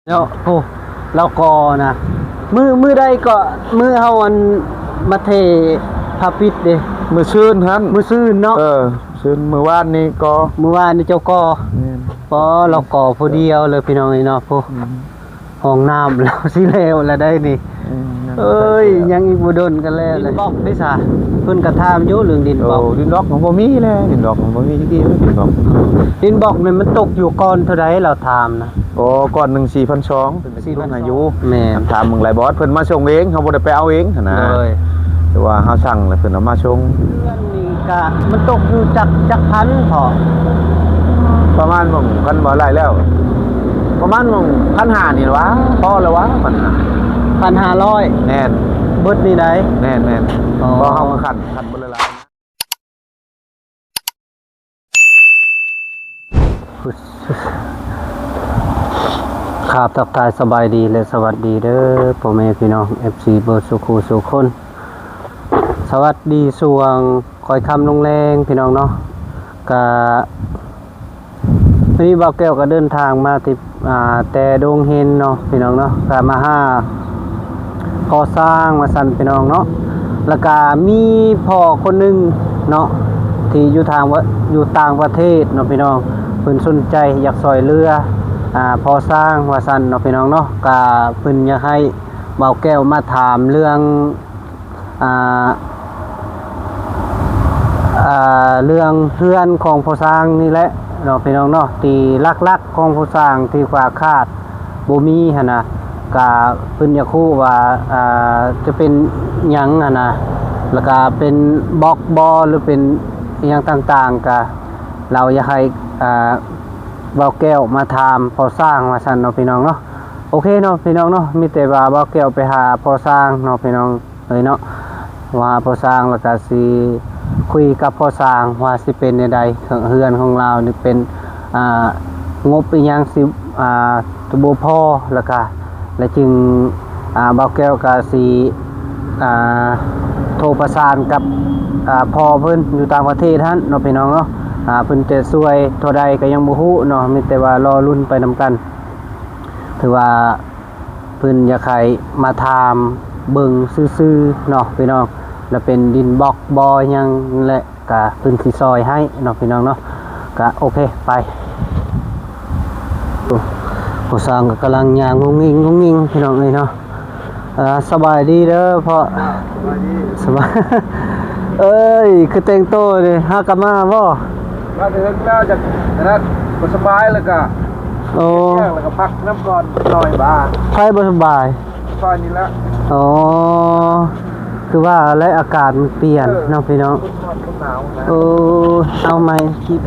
ເນາະ ໂອ້ ລາວກໍນະ ມື້ ມື້ໃດກໍ ມື້ເຮົາອັນມາເທພາປິດເດ້ ມື້ຊືນຫັ້ນ ມື້ຊືນເນາະ ເອີ ຊືນ ມື້ວານນີ້ກໍ ມື້ວານນີ້ເຈົ້າກໍ ແມ່ນ ກໍລາວກໍຜູ້ດຽວເລີຍພີ່ນ້ອງເອີຍເນາະ ໂອ້ ອືມ ຫ້ອງນ້ຳລາວຊິແລ້ວລະໄດ໋ນີ້ ອືມ ເອີຍ ຍັງອີກບໍ່ດົນກໍແລ້ວແຫຼະ ດິນບລັອກເດ້ຊະ ເພິ່ນກໍຖາມຢູ່ເລື່ອງດິນບລັອກ ໂອ້ ດິນບລັອກມັນບໍ່ມີແລ້ວ ດິນບລັອກມັນບໍ່ມີຈັກດີເລີຍ ດິນບລັອກ ດິນບລັອກນີ້ມັນຕົກຢູ່ກ້ອນເທົ່າໃດລາວຖາມນະ? ໂອ້ ກ້ອນໜຶ່ງສີ່ພັນສອງ ເພິ່ນກໍຊິລົງໃຫ້ຢູ່ ແມ່ນ ຖາມເບິ່ງໄດ້ບໍ່ ເພິ່ນມາສົ່ງເອງ ເຮົາບໍ່ໄດ້ໄປເອົາເອງຫັ້ນນະ ໂດຍ ແຕ່ວ່າເຮົາສັ່ງແລ້ວເພິ່ນເອົາມາສົ່ງ ເຮືອນນີ້ກະມັນຕົກຢູ່ຈັກ ຈັກພັນເພາະ ປະມານໝ່ອງ ຄັນວ່າໄລ່ແລ້ວ ປະມານໝ່ອງພັນຫ້ານີ້ລະຫວາ ພໍແລ້ວຫວາ ພັນຫ້າ ພັນຫ້າຮ້ອຍ ແມ່ນ ເບິດນີ້ໃດ ແມ່ນໆ ອໍ ເພາະເຮົາກໍຂັ້ນ ຂັ້ນບໍ່ຫຼາຍໆ ຄາບ ທັກທາຍສະບາຍດີ ແລະ ສະຫວັດດີເດີ ພໍ່ແມ່ພີ່ນ້ອງ ເອັຟຊີ ເບິດສູ່ຄູ່ສູ່ຄົນ ສະຫວັດດີຊ່ວງຄ່ອຍຄ່ຳລົງແລງ ພີ່ນ້ອງເນາະ ກະ ມື້ນີ້ບ່າວແກ້ວກໍເດີນທາງມາທີ່ ອ່າ ແຕ່ດົງເຫັນເນາະ ພີ່ນ້ອງເນາະ ກໍມາຫາກໍ່ສ້າງວ່າຊັ້ນ ພີ່ນ້ອງເນາະ ແລ້ວກໍມີພໍ່ຄົນໜຶ່ງເນາະ ທີ່ຢູ່ທາງ ຢູ່ຕ່າງປະເທດເນາະ ພີ່ນ້ອງ ເພິ່ນສົນໃຈຢາກຊ່ອຍເຫຼືອ ອ່າ ພໍ່ສ້າງວ່າຊັ້ນເນາະ ພີ່ນ້ອງເນາະ ກໍເພິ່ນຢາກໃຫ້ບ່າວແກ້ວມາຖາມເລື່ອງ ອ່າ ອ່າ ເລື່ອງເຮືອນຂອງພໍ່ຊ້າງນີ້ແຫຼະເນາະ ພີ່ນ້ອງເນາະ ທີ່ຫຼັກໆຂອງພໍ່ຊ້າງທີ່ວ່າຂາດບໍ່ມີຫັ້ນນະ ກະເພິ່ນຢາກຮູ້ວ່າ ອ່າ ຈະເປັນຫຍັງຫັ້ນນະ ແລ້ວກະເປັນບລັອກບໍ່ ຫຼືເປັນອີ່ຫຍັງຕ່າງໆ ກະລາວຢາກໃຫ້ ອ່າ ບ່າວແກ້ວມາຖາມພໍ່ຊ້າງວ່າຊັ້ນເນາະ ພີ່ນ້ອງເນາະ ໂອເຄເນາະ ພີ່ນ້ອງເນາະ ມີແຕ່ວ່າບ່າວແກ້ວໄປຫາພໍ່ຊ້າງເນາະ ພີ່ນ້ອງ ເອີຍເນາະ ວ່າພໍ່ຊ້າງ ແລ້ວກະຊິຄຸຍກັບພໍ່ຊ້າງວ່າຊິເປັນແນວໃດ ເຮືອນຂອງລາວນີ້ເປັນ ອ່າ ງົບອີ່ຫຍັງຊິ ອ່າ ບໍ່ພໍ ແລ້ວກະ ແລ້ວຈຶ່ງ ອ່າ ບ່າວແກ້ວກະຊິ ອ່າ ໂທປະສານກັບ ອ່າ ພໍ່ເພິ່ນຢູ່ຕ່າງປະເທດຫັ້ນເນາະ ພີ່ນ້ອງເນາະ ອ່າ ເພິ່ນຈະຊ່ວຍເທົ່າໃດກໍຍັງບໍ່ຮູ້ເນາະ ມີແຕ່ວ່າລໍລຸ້ນໄປນຳກັນ ຖືວ່າ ເພິ່ນຢາກໃຫ້ມາຖາມເບິ່ງຊື່ໆເນາະ ພີ່ນ້ອງ ແລ້ວເປັນດິນບລັອກບໍ່ຫຍັງແຫຼະ ກະເພິ່ນຊິຊ່ອຍໃຫ້ເນາະ ພີ່ນ້ອງເນາະ ກະໂອເຄ ໄປ ໂອ້ ພໍ່ຊ້າງກໍກຳລັງຍ່າງງຸ້ງງິງງຸ້ງງິງ ພີ່ນ້ອງເອີຍເນາະ ອ່າ ສະບາຍດີເດີພໍ່ ສະບາຍດີ ສະບາຍ ເອີຍ ຄືແຕ່ງໂຕນີ້ ຫາກັບມາບໍ່? ມາເຖິງແລ້ວຈາກນັ້ນບໍ່ສະບາຍ ແລ້ວກະ ໂອ້ ແລ້ວກໍພັກນຳກ່ອນໜ້ອຍບາດ ໃຜບໍ່ສະບາຍ? ຂ້ອຍນີ້ແຫຼະ ອໍ ຄືວ່າແຫຼະ ອາກາດມັນປ່ຽນເນາະ ພີ່ນ້ອງ ເອີ ຄົນຮ້ອນຄົນໜາວນະ ໂອ້ ເອົາໃໝ່ຄລິບ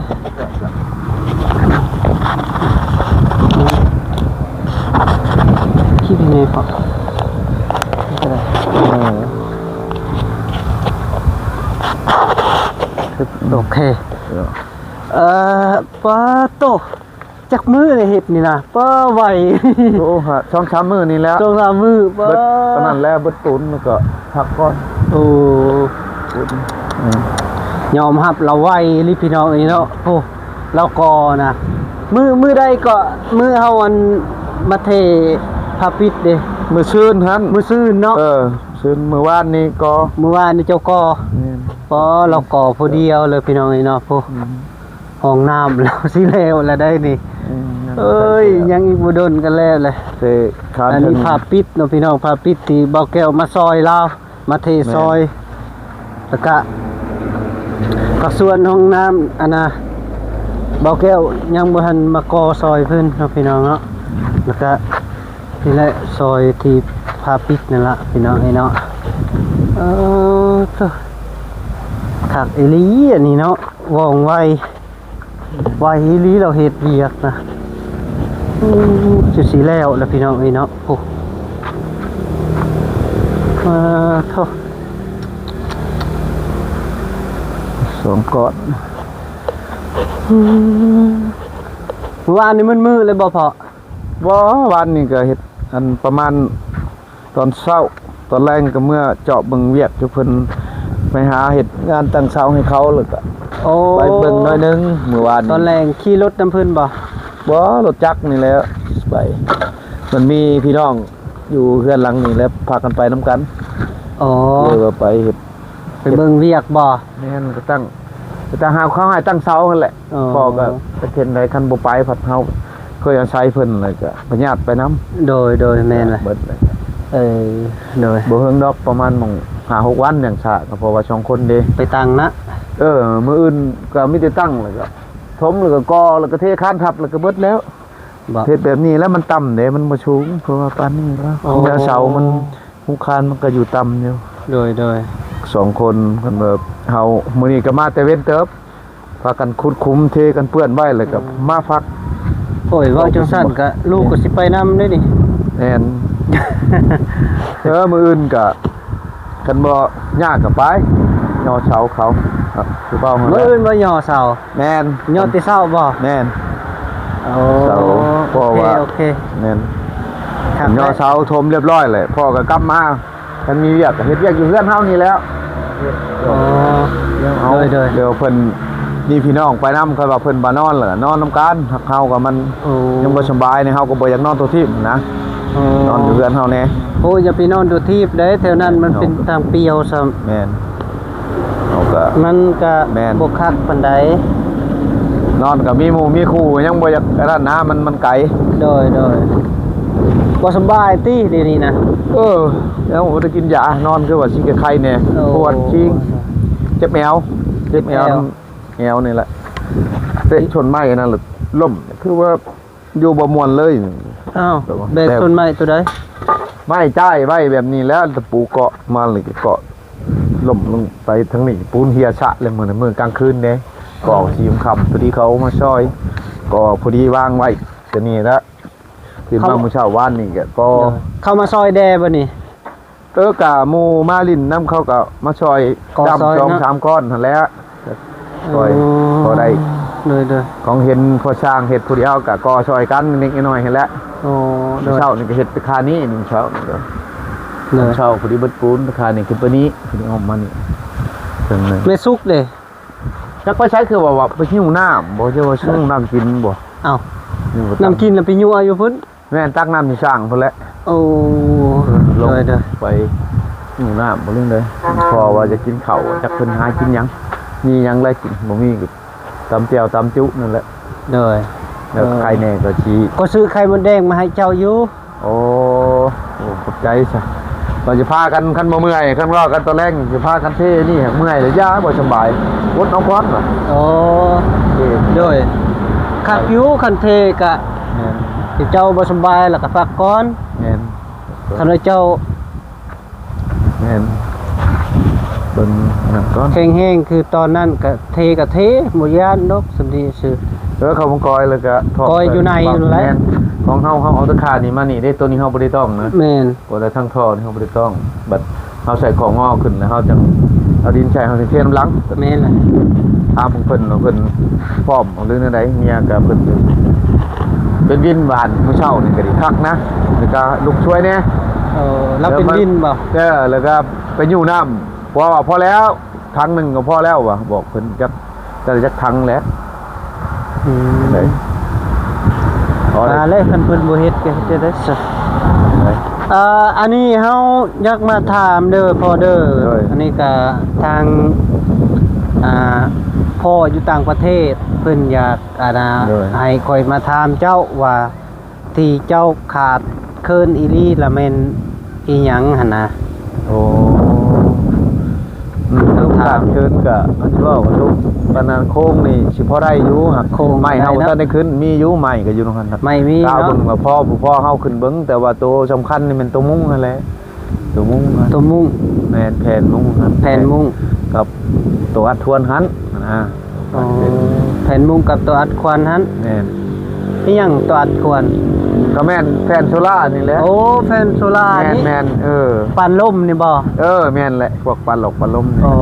ຄລິບໃຫ້ແດ່ເພາະ ເອີ ໂອເຄ ເອີ ປາໂຕ ຈັກມື້ໄດ້ເຮັດນີ້ນະ ປ້າ ໄວ ໂອ້ ສອງສາມມື້ນີ້ແຫຼະ ສອງສາມມື້ ປ້າ ເບິດປານນັ້ນແລ້ວ ເບິດປູນ ແລ້ວກໍພັກກ່ອນ ໂອ້ ອືມ ຍອມຮັບລາວໄວອີ່ຫຼີພີ່ນ້ອງເອີຍເນາະ ໂອ້ ລາວກໍນະ ມື້ ມື້ໃດກໍ ມື້ເຮົາອັນມາເທພາປິດເດ້ ມື້ຊືນຫັ້ນ ມື້ຊືນເນາະ ເອີ ຊືນ ມື້ວານນີ້ກໍ ມື້ວານນີ້ເຈົ້າກໍ ແມ່ນ ກໍລາວກໍຜູ້ດຽວເລີຍພີ່ນ້ອງເອີຍເນາະ ໂອ້ ອືມ ຫ້ອງນ້ຳລາວຊິແລ້ວລະໄດ໋ນີ້ ອືມ ເອີຍ ຍັງອີກບໍ່ດົນກໍແລ້ວແຫຼະ ອັນນີ້ພາປິດເນາະພີ່ນ້ອງ ພາປິດທີ່ບ່າວແກ້ວມາຊ່ອຍລາວ ມາເທຊ່ອຍ ແມ່ນ ແລ້ວກະ ພາກສ່ວນຫ້ອງນ້ຳ ອັນນະ ບ່າວແກ້ວຍັງບໍ່ທັນມາກໍ່ຊ່ອຍເພິ່ນເນາະ ພີ່ນ້ອງເນາະ ແລ້ວກະ ນີ້ແຫຼະ ຊ່ອຍທີ່ພາປິດນັ້ນລະ ພີ່ນ້ອງເອີຍເນາະ ເອີ ໂທ້ ຄັກອີ່ຫຼີອັນນີ້ເນາະ ວ່ອງໄວ ໄວອີ່ຫຼີລາວເຮັດວຽກນະ ໂອ້ ຈະຊິແລ້ວລະພີ່ນ້ອງເອີຍເນາະ ໂອ້ ປາໂທ້ ສອງກ້ອນ ມື້ວານນີ້ມືດໆເລີຍບໍ່ພໍ່? ບໍ່ ວານນີ້ກໍເຮັດ ອັນ ປະມານ ຕອນເຊົ້າ ຕອນແລງກໍເມືອເຈາະເບິ່ງວຽກຢູ່ ເພິ່ນໄປຫາເຮັດງານຕັ້ງເສົາໃຫ້ເຂົາ ແລ້ວກໍ ໂອ້ ໄປເບິ່ງໜ້ອຍໜຶ່ງມື້ວານນີ້ ຕອນແລງຂີ່ລົດນຳເພິ່ນບໍ່? ບໍ່ ລົດຈັກນີ້ແຫຼະໄປ ມັນມີພີ່ນ້ອງຢູ່ເຮືອນຫຼັງນີ້ ແລ້ວພາກັນໄປນຳກັນ. ອໍ ເລີຍວ່າໄປເຮັດ ໄປເບິ່ງວຽກບໍ່? ແມ່ນ ກໍຕັ້ງ ກໍຕັ້ງຫາເຂົາໃຫ້ຕັ້ງເສົາຫັ້ນແຫຼະ. ອໍ ພໍ່ກໍຈັກເຮັດໃດ ຄັນບໍ່ໄປພັດເຮົາເຄີຍອາໄສເພິ່ນ ແລ້ວກໍພະຍາດໄປນຳ. ໂດຍ ໂດຍ ແມ່ນແຫຼະ ເບິດແລ້ວ. ເອີ ໂດຍ ບໍ່ເຮິງດອກ ປະມານໝ່ອງຫ້າຫົກວັນ ຢ່າງຊ້າ ກໍເພາະວ່າສອງຄົນເດ້ ໄປຕັ້ງນະ. ເອີ ມື້ອື່ນກໍມີແຕ່ຕັ້ງ ແລ້ວກໍຖົມ ແລ້ວກໍກໍ່ ແລ້ວກໍເທຄານທັບ ແລ້ວກໍເບິດແລ້ວ. ບໍ່ ເຮັດແບບນີ້ແລ້ວມັນຕ່ຳເດ້ ມັນບໍ່ສູງ ເພາະວ່າປານນີ້ແລ້ວ ອໍ ແນວເສົາມັນ ຮູຄານມັນກໍຢູ່ຕ່ຳຢູ່. ໂດຍ ໂດຍ ສອງຄົນ ຄັນວ່າເຮົາ ມື້ນີ້ກໍມາແຕ່ເວັນເຕີບ ພາກັນຂຸດຂຸມເທກັນເປື້ອນໄວ້ ແລ້ວກໍ ອືມ ມາພັກ. ໂອ້ຍ ເວົ້າຈັ່ງຊັ້ນກໍລູກກໍຊິໄປນຳເດ້ນີ້. ແມ່ນ ເອີ ມື້ອື່ນກໍ ຄັນບໍ່ຍາກກໍໄປຍໍເສົາເຂົາ ຄືເວົ້າຫັ້ນແຫຼະ. ມື້ອື່ນບໍ່ຍໍເສົາ? ແມ່ນ ຍໍແຕ່ເຊົ້າບໍ່? ແມ່ນ ໂອ້ ເສົາ ເພາະວ່າ ໂອເຄ ໂອເຄ ແມ່ນ ຄັກແຫຼະ ຍໍເສົາຖົມຮຽບຮ້ອຍແລ້ວ ພໍ່ກໍກັບມາ ຄັນມີວຽກກໍເຮັດວຽກຢູ່ເຮືອນເຮົານີ້ແຫຼະ. ອໍ ເຮົາ ໂດຍ ໂດຍ ດຽວເພິ່ນມີພີ່ນ້ອງໄປນຳ ເຂົາວ່າເພິ່ນມານອນ ແລ້ວກໍນອນນຳກັນ. ເຮົາກໍມັນ ໂອ້ ຍັງບໍ່ສະບາຍນີ້ ເຮົາກໍບໍ່ຢາກນອນຕົວທີບນະ. ອໍ ນອນຢູ່ເຮືອນເຮົາແດ່. ໂອ້ ຢ່າໄປນອນຕົວທີບເດ້ ແຖວນັ້ນມັນເປັນ ເຮົາ ທາງປ່ຽວຊ້ຳ. ແມ່ນ ເຮົາກໍ ມັນກໍ ແມ່ນ ບໍ່ຄັກປານໃດ. ນອນກໍມີໝູ່ມີຄູ່ ຍັງບໍ່ຢາກອັນນັ້ນນະ ມັນ ມັນໄກ. ໂດຍ ໂດຍ ບໍ່ສະບາຍຕິດຽວນີ້ນະ? ເອີ ຍັງບໍ່ໄດ້ກິນຢາ ນອນຄືວ່າຊິໄຄແດ່. ໂອ້ ປວດຄີງ ເຈັບແອວ ເຈັບແອວ ເຈັບແອວ ແອວນີ້ແຫຼະ. ເຕະຊົນໄມ້ອັນນັ້ນລະລົ້ມ ຄືວ່າ ຢູ່ບໍ່ມ່ວນເລີຍ. ອ້າວ ແບກ ແບກຕົ້ນໄມ້ໂຕໃດ? ໄມ້ຈ້າຍໄວ້ແບບນີ້ແຫຼະ ຕະປູເກາະມາ ແລ້ວກໍເກາະລົ້ມລົງໄປທາງນີ້ ປູນເຮ່ຍຊະເລີຍ. ມື້ ມື້ກາງຄືນເດ້ ກໍ ອໍ ສີ່ຄ່ຳ ພໍດີເຂົາມາຊ່ອຍ ກໍພໍດີວາງໄວ້ ແຕ່ນີ້ລະ ຕື່ນມາ ເຂົາ ມື້ເຊົ້າວານນີ້ກໍ ກໍ ເຂົາມາຊ່ອຍແດ່ບໍ່ນີ້? ເອີ ກະໝູ່ມາຫຼິ້ນນຳ ເຂົາກໍມາຊ່ອຍ ກໍຊ່ອຍ ດຳສອງ ເນາະ ສາມກ້ອນຫັ້ນແຫຼະ ຊ່ອຍ ອໍ ພໍໄດ້ ໂດຍ ໂດຍ ຂອງເຫັນພໍ່ຊ່າງເຮັດຜູ້ດຽວ ກະກໍ່ຊ່ອຍກັນເລັກໆນ້ອຍໆຫັ້ນແຫຼະ. ອໍ ໂດຍ ເຊົ້ານີ້ກໍເຮັດແຕ່ຄານີ້ ໜຶ່ງເຊົ້ານີ້ກໍ ໂດຍ ເຊົ້າພໍດີເບິດປູນ ຄານີ້ຂຶ້ນໄປນີ້ ຂຶ້ນອ້ອມມານີ້ ເຖິງນັ້ນ. ແມ່ສຸກເດ້? ຈັກໄປໃສ ຄືວ່າ ວ່າໄປຫິ້ວນ້ຳບໍ່ ຈະວ່າຫິ້ວນ້ຳກິນບໍ່? ອ້າວ ນີ້ບໍ່ ນ້ຳກິນລະໄປຍູ້ເອົາຢູ່ພຸ້ນ. ແມ່ນ ຕັກນ້ຳຢູ່ສ້າງພຸ້ນແຫຼະ. ໂອ້ ລົງ ໂດຍ ໂດຍ ໄປຫິ້ວນ້ຳບໍ່ລຶ້ງເລີຍ ເພາະວ່າຈະກິນເຂົ້າ ຈັກເພິ່ນຫາກິນຫຍັງ ມີຫຍັງແລະກິນ ບໍ່ມີກໍຕຳແຈ່ວຕຳຈຸນັ້ນແຫຼະ. ໂດຍ ແລ້ວ ເອີ ໄຂ່ແດ່ກໍຊິ ກໍຊື້ໄຂ່ມົດແດງມາໃຫ້ເຈົ້າຢູ່. ໂອ້ ໂອ້ ຂອບໃຈຊະ ວ່າຈະພາກັນ ຄັນບໍ່ເມື່ອຍ ຄັນເວົ້າກັນຕອນແລງ ຈະພາກັນເທນີ້ ເມື່ອຍແລ້ວ ຢ່າ ບໍ່ສະບາຍ ອົດເອົາກ່ອນວ່າ. ໂອ້ ໂດຍ ຄັກຢູ່ ຄັນເທກະ ແມ່ນ ເຈົ້າບໍ່ສະບາຍແລ້ວກໍພັກກ່ອນ. ແມ່ນ ຄັນວ່າເຈົ້າ ແມ່ນ ເບິ່ງນັ້ນກ່ອນ ແຂງແຮງຄືຕອນນັ້ນກະເທກະເທ ບໍ່ຢ້ານດອກ ສ່ຳນີ້ຊື່. ເອີ ເຂົ້າມັງກອຍແລ້ວກະຖອກ ກອຍຢູ່ໃນ ແມ່ນ ຫັ້ນແຫຼະ ຂອງເຮົາ ເຮົາເອົາຕະຂ່ານີ້ມານີ້ເດ້ ໂຕນີ້ເຮົາບໍ່ໄດ້ຕ້ອງນະ. ແມ່ນ ບໍ່ໄດ້ ທາງທໍ່ນີ້ເຮົາບໍ່ໄດ້ຕ້ອງ ບັດເຮົາໃສ່ຂອງງໍຂຶ້ນແລ້ວ ເຮົາຈັ່ງເອົາດິນໃສ່ ເຮົາຈຶ່ງເທນຳຫຼັງ. ແມ່ນແຫຼະ ຖາມເພິ່ນວ່າເພິ່ນພ້ອມ ຫຼືແນວໃດ ເມຍກໍເພິ່ນເປັນ ເປັນວິນວານມື້ເຊົ້ານີ້ກໍດີຄັກນະ ແລ້ວກໍລຸກຊ່ວຍແດ່. ເອີ ລາວເປັນວິນບໍ່? ເອີ ແລ້ວກໍໄປຍູ້ນ້ຳ ເພາະວ່າພໍແລ້ວ ຖັງໜຶ່ງກໍພໍແລ້ວວ່າ ບອກເພິ່ນຈັກ ຈັກ ຈັກຖັງແຫຼະ. ອືມ ໄດ້ ພໍແລ້ວ ມາແລ້ວ ຄັນເພິ່ນບໍ່ເຮັດກໍເຮັດໄດ້ຊະ. ໄດ້ ເອີ ອັນນີ້ເຮົາຢາກມາຖາມເດີພໍ່ເດີ ໂດຍ ອັນນີ້ກໍທາງ ອ່າ ພໍ່ຢູ່ຕ່າງປະເທດ ເພິ່ນຢາກ ອັນນ່າ ໂດຍ ໃຫ້ຂ້ອຍມາຖາມເຈົ້າວ່າ ທີ່ເຈົ້າຂາດເຂີນອີ່ຫຼີລະແມ່ນອີ່ຫຍັງຫັ້ນນະ? ໂອ້ ອືມ ຂາດເຂີນກະ ຄັນຊິເວົ້າກະທຸກປານນັ້ນ ໂຄງນີ້ຊິພໍໄດ້ຢູ່ ຫາກໂຄງໄມ້ເຮົາບໍ່ທັນໄດ້ຂຶ້ນ ມີຢູ່ໄມ້ກະຢູ່ນຳຫັ້ນນະ ໄມ້ມີເນາະ ເບິ່ງວ່າພໍບໍ່ພໍເຮົາຂຶ້ນເບິ່ງ ແຕ່ວ່າໂຕສຳຄັນນີ້ແມ່ນໂຕມຸງຫັ້ນແຫຼະ. ຕົວມຸ້ງ ຕົວມຸ້ງ ແມ່ນ ແຜ່ນມຸ້ງຫັ້ນ ແຜ່ນມຸ້ງ ກັບຕົວອັດທວນຫັ້ນນະ. ອໍ ແຜ່ນມຸ້ງກັບຕົວອັດຄວັນຫັ້ນ ແມ່ນ. ອີຫຍັງຕົວອັດຄວັນ? ກໍແມ່ນແຜ່ນໂຊລານີ້ແຫຼະ. ໂອ້ ແຜ່ນໂຊລານີ້ ແມ່ນໆ ເອີ ປັນລົມນີ້ບໍ່? ເອີ ແມ່ນແຫຼະ ພວກປັນຫຼອກປັນລົມນີ້. ອໍ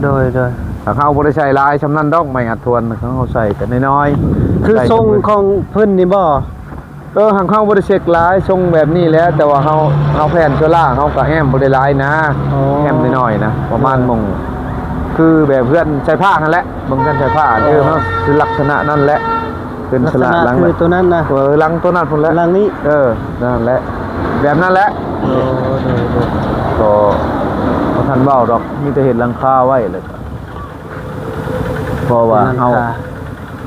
ໂດຍໆ ຖ້າເຮົາບໍ່ໄດ້ໃສ່ຫຼາຍຊ່ຳນັ້ນດອກ ໄມ້ອັດທວນ ເຮົາໃສ່ກໍນ້ອຍໆ ຄືຊົງຂອງເພິ່ນນີ້ບໍ່? ເອີ ຫາກເຮົາບໍ່ໄດ້ເຊັກຫຼາຍ ຊົງແບບນີ້ແຫຼະ ແຕ່ວ່າເຮົາ ເຮົາແຜ່ນໂຊລາ ເຮົາກໍແອ້ມບໍ່ໄດ້ຫຼາຍນະ ອໍ ແອ້ມນ້ອຍໆນະ ປະມານ ໂດຍ ໝ່ອງ ຄືແບບເຮືອນສາຍຟ້າຫັ້ນແຫຼະ ເບິ່ງເຮືອນສາຍຟ້າ ອໍ ເອີ ເຮົາຄືລັກສະນະນັ້ນແຫຼະ. ເປັນ ລັກສະນະ ສະນະຫຼັງ ຄື ລະ ໂຕນັ້ນນະ ເອີ ຫຼັງໂຕນັ້ນພຸ້ນແຫຼະ ຫຼັງນີ້ ເອີ ນັ້ນແຫຼະ ແບບນັ້ນແຫຼະ. ໂອ້ ໂດຍໆ ກໍບໍ່ທັນເວົ້າດອກ ມີແຕ່ເຮັດຫຼັງຄາໄວ້ ແລ້ວກໍ ເພາະວ່າເຮົາ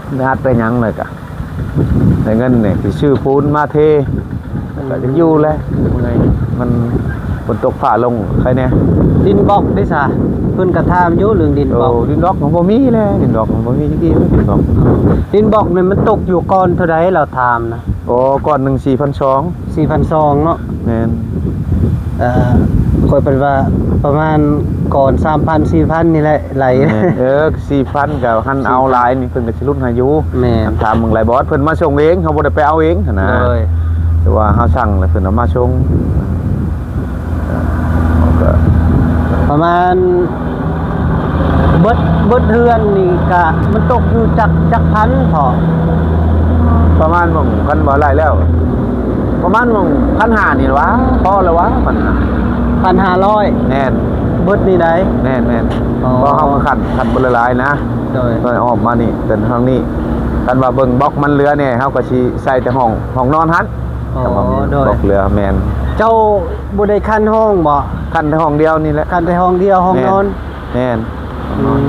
ເປັນຫຼັງຄາ ໄດ້ອັດໄປຫຍັງ ແລ້ວກໍໄດ້ເງິນນີ້ ຊິຊື້ປູນມາເທ ກໍຈະຢູ່ແຫຼະ ເມື່ອຍ ມັນຝົນຕົກຟ້າລົງ ໃຄແດ່. ດິນບລັອກເດ້ຊະ ເພິ່ນກໍຖາມຢູ່ເລື່ອງດິນບລັອກ. ໂອ້ ດິນບລັອກມັນບໍ່ມີແຫຼະ ດິນບລັອກມັນບໍ່ມີຈັກທີ່ ດິນບລັອກ ດິນບລັອກນີ້ມັນຕົກຢູ່ກ້ອນເທົ່າໃດ ລາວຖາມນະ? ໂອ້ ກ້ອນໜຶ່ງ ສີ່ພັນສອງ ສີ່ພັນສອງເນາະ. ແມ່ນ ເອີ ຂ້ອຍເປັນວ່າປະມານກ້ອນສາມພັນ ສີ່ພັນນີ້ແຫຼະ ໄຫຼ. ແມ່ນ ເອີ ສີ່ພັນກໍຫັ້ນເອົາຫຼາຍນີ້ ເພິ່ນກໍຊິຫຼຸດໃຫ້ຢູ່. ແມ່ນ ຖາມເບິ່ງຫຼາຍບອດ ເພິ່ນມາສົ່ງເອງ ເຮົາບໍ່ໄດ້ໄປເອົາເອງຫັ້ນນະ. ໂດຍ ແຕ່ວ່າເຮົາສັ່ງແລ້ວເພິ່ນເອົາມາສົ່ງ ປະມານ ເບິດ ເບິດເຮືອນນີ້ກະ ມັນຕົກຢູ່ຈັກ ຈັກພັນພໍ? ປະມານໝ່ອງ ຄັນວ່າໄລ່ແລ້ວ ປະມານໝ່ອງພັນຫ້ານີ້ລະຫວາ ພໍແລ້ວຫວາ ພັນຫ້າ ພັນຫ້າຮ້ອຍ. ແມ່ນ ເບິດນີ້ໃດ? ແມ່ນໆ ອໍ ເພາະເຮົາກໍຂັນ ຂັນບໍ່ຫຼາຍໆນະ. ໂດຍ ໂດຍ ອອກມານີ້ເປັນຫ້ອງນີ້ ຄັນວ່າເບິ່ງບລັອກມັນເຫຼືອແດ່ ເຮົາກໍຊິໃສ່ແຕ່ຫ້ອງ ຫ້ອງນອນຫັ້ນ. ອໍ ໂດຍ ບລັອກເຫຼືອ ແມ່ນ. ເຈົ້າບໍ່ໄດ້ຂັນຫ້ອງບໍ? ຂັນແຕ່ຫ້ອງດຽວນີ້ແຫຼະ ຂັນແຕ່ຫ້ອງດຽວ ຫ້ອງນອນ. ແມ່ນ ອືມ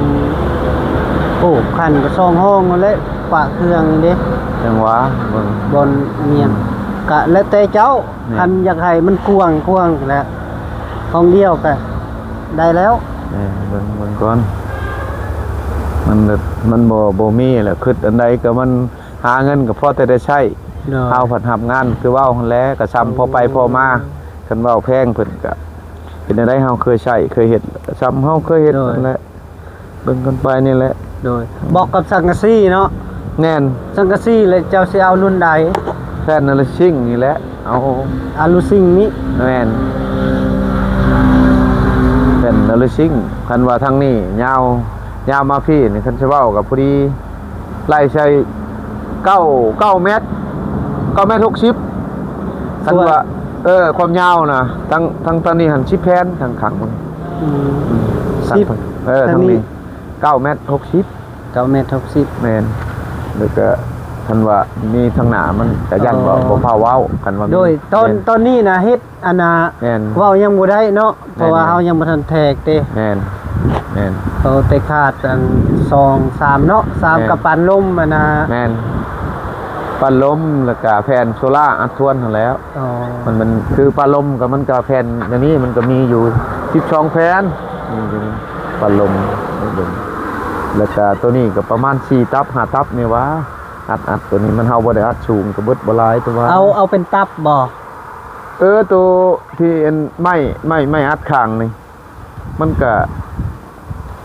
ໂອ້ ຂັນກໍສອງຫ້ອງຫັ້ນແຫຼະ ປະເຄື່ອງນີ້ເດ້ ຈັ່ງຫວາ ເບິ່ງ ບ່ອນມຽນ ກະແລ້ວແຕ່ເຈົ້າ. ແມ່ນ ຄັນຢາກໃຫ້ມັນກວ້າງ ກວ້າງແຫຼະ ຫ້ອງດຽວກະໄດ້ແລ້ວ. ແມ່ນ ເບິ່ງ ເບິ່ງກ່ອນ ມັນ ມັນບໍ່ ບໍ່ມີແຫຼະ ຄິດອັນໃດກໍມັນ ຫາເງິນກໍພໍແຕ່ໄດ້ໃຊ້. ໂດຍ ເຮົາພັດຮັບງານຄືເວົ້າຫັ້ນແຫຼະ ກໍຊ່ຳພໍໄປພໍມາ. ໂດຍ ຄັນເວົ້າແພງເພິ່ນກໍເຮັດແນວໃດ ເຮົາເຄີຍໃຊ້ເຄີຍເຮັດ ຊ່ຳເຮົາເຄີຍເຮັດ. ໂດຍ ນັ້ນແຫຼະ ເບິ່ງກັນໄປນີ້ແຫຼະ. ໂດຍ ບລັອກກັບສັງກະສີເນາະ. ແມ່ນ ສັງກະສີ ແລ້ວເຈົ້າຊິເອົາລຸ້ນໃດ? ແຜ່ນອາລູຊິງນີ້ແຫຼະ ເອົາອາລູຊິງນີ້. ແມ່ນ ແຜ່ນອາລູຊິງ ຄັນວ່າທາງນີ້ຍາວ ຍາວມາພີ້ນີ້ ຄັນຊິເວົ້າກໍພໍດີ ໄລ່ໃສ່ເກົ້າ ເກົ້າແມັດ ເກົ້າແມັດຫົກສິບ. ຄັນວ່າ ເອີ ຄວາມຍາວນະ ທັງ ທັງ ທັງນີ້ຫັ້ນສິບແຜ່ນ ທັງຂ້າງມັນ. ອືມ ສິບ ເອີ ທັງນີ້ເກົ້າແມັດຫົກສິບ. ເກົ້າແມັດຫົກສິບ. ແມ່ນ ແລ້ວກໍຄັນວ່າມີທາງໜ້າມັນກໍຢ້ານບໍ່ ບໍ່ພາເວົ້າ ຄັນວ່າມີ. ໂດຍ ຕອນ ຕອນນີ້ນະເຮັດ ອັນນ່າ ແມ່ນ ເວົ້າຍັງບໍ່ໄດ້ເນາະ ເພາະວ່າເຮົາຍັງບໍ່ທັນແທກເດ້. ແມ່ນ ແມ່ນ ໂຕແຕ່ຂາດອັນສອງສາມເນາະ ສາມ ແມ່ນ ກະປັນລົມ ອັນນ່າ. ແມ່ນ ປັນລົມ ແລ້ວກະແຜ່ນໂຊລາອັດທວນຫັ້ນແຫຼ້ວ. ອໍ ມັນ ມັນຄືປັນລົມກໍ ມັນກໍແຜ່ນອັນນີ້ ມັນກໍມີຢູ່ສິບສອງແຜ່ນ ປັນລົມ ແລ້ວກະໂຕນີ້ກໍປະມານສີ່ຕັບ ຫ້າຕັບນີ້ຫວາ ອັດ ອັດ ໂຕນີ້ມັນ ເຮົາບໍ່ໄດ້ອັດສູງ ກໍເບິດບໍ່ຫຼາຍ ແຕ່ວ່າ ເອົາ ເອົາເປັນຕັບບໍ? ເອີ ໂຕທີ່ອັນໄມ້ ໄມ້ ໄມ້ອັດຂ້າງນີ້ ມັນກະ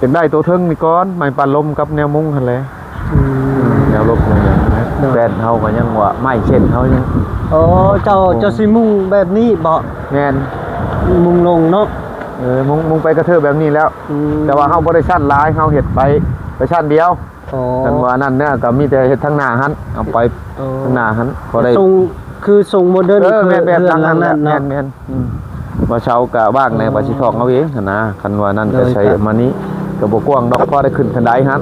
ຢາກໄດ້ໂຕເທິງນີ້ກ່ອນ ໄມ້ປັນລົມກັບແນວມຸງຫັ້ນແຫຼະ. ອືມ ແນວລົບແນວຫຍັງນະ. ໂດຍ ແບບເຮົາກໍຍັງວ່າໄມ້ເຊັ່ນເຮົາຍັງ. ໂອ້ ເຈົ້າ ໂອ້ ເຈົ້າຊິມຸງແບບນີ້ບໍ? ແມ່ນ ມຸງລົງເນາະ. ເອີ ມຸງ ມຸງໄປກະເທີບແບບນີ້ແລ້ວ. ອືມ ແຕ່ວ່າເຮົາບໍ່ໄດ້ຊັ້ນຫຼາຍ ເຮົາເຮັດໄປ ໄປຊັ້ນດຽວ. ອໍ ຄັນວ່ານັ້ນນະ ກໍມີແຕ່ເຮັດທາງໜ້າຫັ້ນ ເອົາໄປ ໂອ້ ທາງໜ້າຫັ້ນ ພໍໄດ້ ຊົງ ຄືຊົງໂມເດີນ. ເອີ ຄື ແມ່ນ ແບບ ເຮືອນຫຼັງນັ້ນເນາະ. ແມ່ນໆ ອືມ ວ່າເສົາກໍວາງແດ່ ອໍ ວ່າຊິຖອກເອົາເອງຫັ້ນນະ. ຄັນວ່ານັ້ນ ໂດຍ ກໍໃຊ້ ກໍ ມານີ້ ກໍບໍ່ກວ້າງດອກ ພໍໄດ້ຂຶ້ນຄັນໄດຫັ້ນ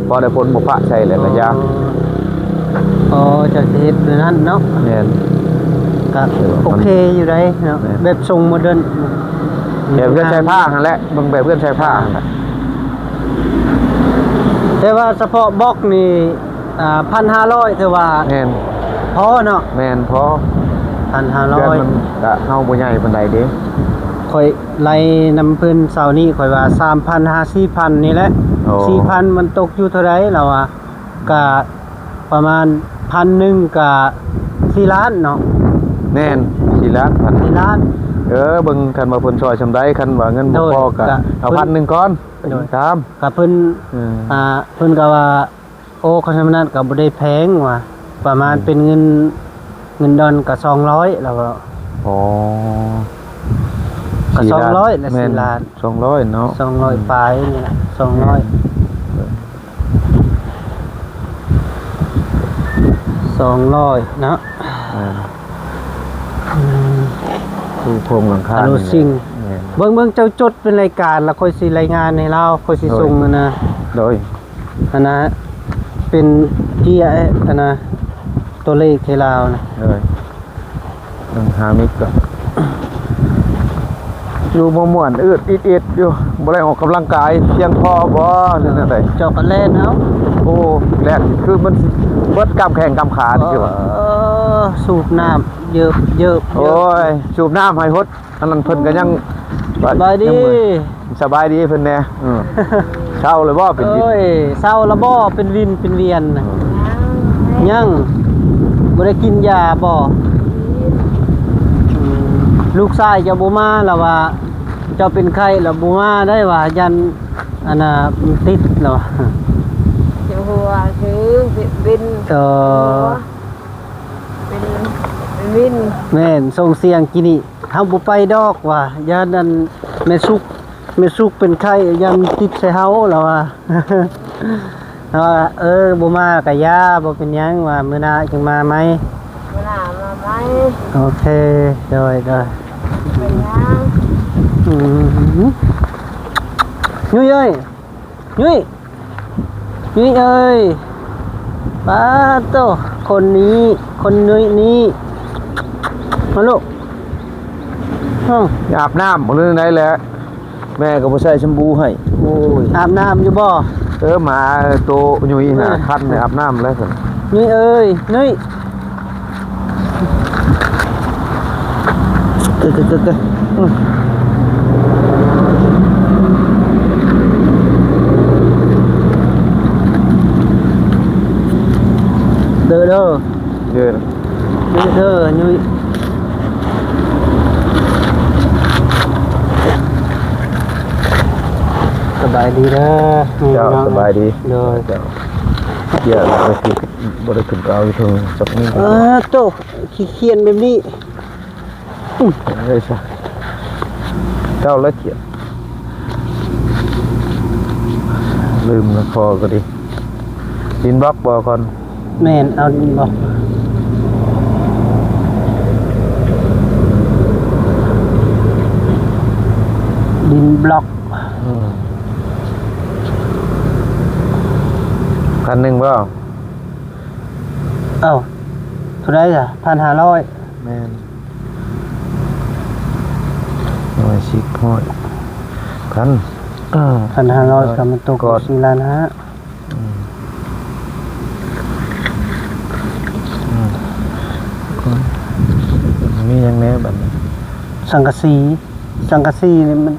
ພໍໄດ້ພົນບໍ່ປະໃສ່ແລ້ວກໍຢ່າ. ອໍ ອໍ ເຈົ້າຊິເຮັດແນວນັ້ນເນາະ. ແມ່ນ ກໍ ເອີ ໂອເຄຢູ່ໄດເນາະ. ແມ່ນ ແບບຊົງໂມເດີນ ແບບເຮືອນຊາຍຜ້າຫັ້ນແຫຼະ ເບິ່ງແບບເຮືອນຊາຍຜ້າຫັ້ນແຫຼະ. ແຕ່ວ່າສະເພາະບລັອກນີ້ ອ່າ ພັນຫ້າຮ້ອຍ ຖືວ່າ ແມ່ນ ພໍເນາະ. ແມ່ນ ພໍ ພັນຫ້າຮ້ອຍ ເຮືອນມັນກະເຮົາບໍ່ໃຫຍ່ປານໃດເດ້. ຂ້ອຍໄລ່ນຳເພິ່ນເຊົ້ານີ້ ຂ້ອຍວ່າສາມພັນຫາສີ່ພັນນີ້ແຫຼະ. ໂອ້ ສີ່ພັນມັນຕົກຢູ່ເທົ່າໃດລາວວ່າ? ກະປະມານພັນໜຶ່ງກະສີ່ລ້ານເນາະ. ແມ່ນ ສີ່ລ້ານ ພັນ ສີ່ລ້ານ. ເອີ ເບິ່ງ ຄັນວ່າເພິ່ນຊ່ອຍສ່ຳໃດ ຄັນວ່າເງິນບໍ່ພໍ ໂດຍ ກະ ກະ ເອົາ ເພິ່ນ ພັນໜຶ່ງກ່ອນ ໂດຍ ຕາມ ກະເພິ່ນ ເອີ ອ່າ ເພິ່ນກະວ່າ ໂອ້ ຄັນຊ່ຳນັ້ນກໍບໍ່ໄດ້ແພງວ່າ ປະມານ ອືມ ເປັນເງິນ ເງິນດອນກໍສອງຮ້ອຍ ແລ້ວກໍ ອໍ ກໍສອງຮ້ອຍ ສີ່ລ້ານ ແມ່ນ ສີ່ລ້ານ ສອງຮ້ອຍເນາະ ສອງຮ້ອຍ ອືມ ປາຍນີ້ແຫຼະ ສອງຮ້ອຍ ແມ່ນ ສອງຮ້ອຍເນາະ. ອ່າ ອືມ ຄືໂຄງຫຼັງຄາ ອາລູຊິງ ແມ່ນ ເບິ່ງ ເບິ່ງ ເຈົ້າຈົດເປັນລາຍການ ແລ້ວຂ້ອຍຊິລາຍງານໃຫ້ລາວ ຂ້ອຍຊິ ໂດຍ ສົ່ງຫັ້ນນະ ໂດຍ ຫັ້ນນະ. ເປັນເຈ້ຍ ອັນນະ ຕົວເລກໃຫ້ລາວນະ. ເອີຍ ເບິ່ງຫາມິດກ່ອນ. ຢູ່ບໍ່ມ່ວນ ອືດອິດໆຢູ່ ບໍ່ໄດ້ອອກກຳລັງກາຍພຽງພໍບໍ່ ຫຼືແນວໃດ? ເຈົ້າກໍແລ່ນເອົາ. ໂອ້ ແລ່ນຄືມັນຊິເບິດກ້າມແຂ້ງກ້າມຂານີ້ ເອີ ຄືວ່າ ສູບນ້ຳເຢິບໆ. ໂອ້ຍ ສູບນ້ຳໃຫ້ຫົດ ອັນນັ້ນເພິ່ນກໍຍັງ ສະບາຍດີ ຍັງເມື່ອຍ ສະບາຍດີເພິ່ນແດ່. ເອີ ເຊົາແລ້ວບໍ່ເປັນວິນ? ໂອ້ຍ ເຊົາແລ້ວບໍ່ເປັນວິນເປັນວຽນນະ? ເອີ ຍັງ ຍັງ ບໍ່ໄດ້ກິນຢາບໍ່? ອືມ ລູກຊາຍເຈົ້າບໍ່ມາລະວ່າ ເຈົ້າເປັນໄຂ້ລະບໍ່ມາໄດ້ວ່າ ຢ້ານອັນນ່າມັນຕິດລະວ່າ. ເຈັບຫົວ ຄືເປັນວິນ ເອີ ເປັນວິນ. ແມ່ນ ສົ່ງສຽງກີ້ນີ້ ເຮົາບໍ່ໄປດອກວ່າ ຢ້ານອັນແມ່ສຸກ ແມ່ສຸກເປັນໄຂ້ ຢ້ານຕິດໃສ່ເຮົາລະວ່າ. ເຮົາວ່າ ເອີ ບໍ່ມາກະຢ່າ ບໍ່ເປັນຫຍັງວ່າ ມື້ໜ້າຈຶ່ງມາໃໝ່ ມື້ໜ້າມາໃໝ່. ໂອເຄ ໂດຍ ໂດຍ ເປັນຫຍັງ? ອືມ ຍຸ້ຍເອີຍ ຍຸ້ຍ ຍຸ້ຍເອີຍ ປາໂຕ ຄົນນີ້ ຄົນຍຸ້ຍນີ້ ມາລູກ. ອືມ ອາບນ້ຳບໍ່ ຫຼືໃດແຫຼະ ແມ່ກໍບໍ່ໃສ່ແຊມປູໃຫ້. ໂອ້ຍ ອາບນ້ຳຢູ່ບໍ່? ເອີ ໝາໂຕຍຸ້ຍນະ ເອີ ຄັນອາບນ້ຳແລ້ວຊັ້ນ. ຍຸ້ຍເອີຍ ຍຸ້ຍ ເດີ ເດີ ເດີ ເດີ ອືມ ເດີ ເດີ ເດີ ເດີ ເດີ ຍຸ້ຍ ສະບາຍດີເດີ. ເຈົ້າ ສະບາຍດີ ໂດຍ ເຈົ້າ ຢ່າໄປ ບໍ່ໄດ້ຂຶ້ນໄປເອົາຢູ່ເທິງຈັກນີ້. ເອີ ໂຕ ຂີ້ຂຽນແບບນີ້ ອືມ ເລີຍຊະ ເຈົ້າລະຂຽນ ລືມລະພໍກໍດີ. ດິນບລັອກບໍ່ກ່ອນ? ແມ່ນ ເອົາດິນບລັອກ ດິນບລັອກ. ອືມ ພັນໜຶ່ງບໍ່? ເອົ້າ ເທົ່າໃດລະ? ພັນຫ້າຮ້ອຍ. ແມ່ນ ຮ້ອຍສິບ ຮ້ອຍ ພັນ ເອີ ພັນຫ້າຮ້ອຍ ກໍມັນຕົກຢູ່ສີ່ລ້ານຫ້າ. ອືມ ອືມ ມີຫຍັງແດ່ບັດນີ້? ສັງກະສີ ສັງກະສີນີ້ມັນ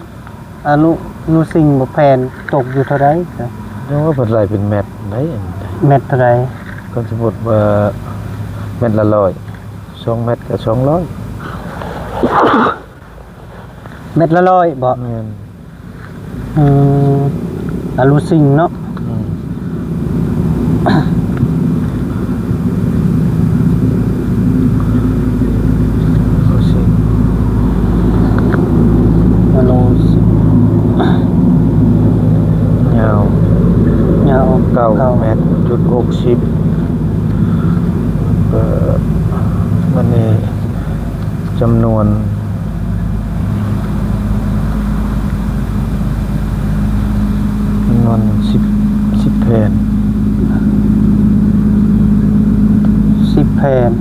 ອະນຸ ອະນຸສິງບໍ່ແຜ່ນ ຕົກຢູ່ເທົ່າໃດ? ຍັງວ່າເພິ່ນໄລ່ເປັນແມັດໄດ໋ ອັນນີ້ໄດ໋ ແມັດເທົ່າໃດ? ຄັນສົມມຸດວ່າແມັດລະຮ້ອຍ ສອງແມັດກໍສອງຮ້ອຍ. ແມັດລະຮ້ອຍບໍ? ແມ່ນ ອືມ ອະນຸສິງເນາະ. ອືມ ອະນຸສິງ ອະນຸສິງ ຍາວ ຍາວ ເກົ້າ ເກົ້າ ແມັດຈຸດຫົກສິບ. ເອີ ມັນນີ້ ຈຳນວນ ຈຳນວນສິບ ສິບແຜ່ນ ສິບແຜ່ນ.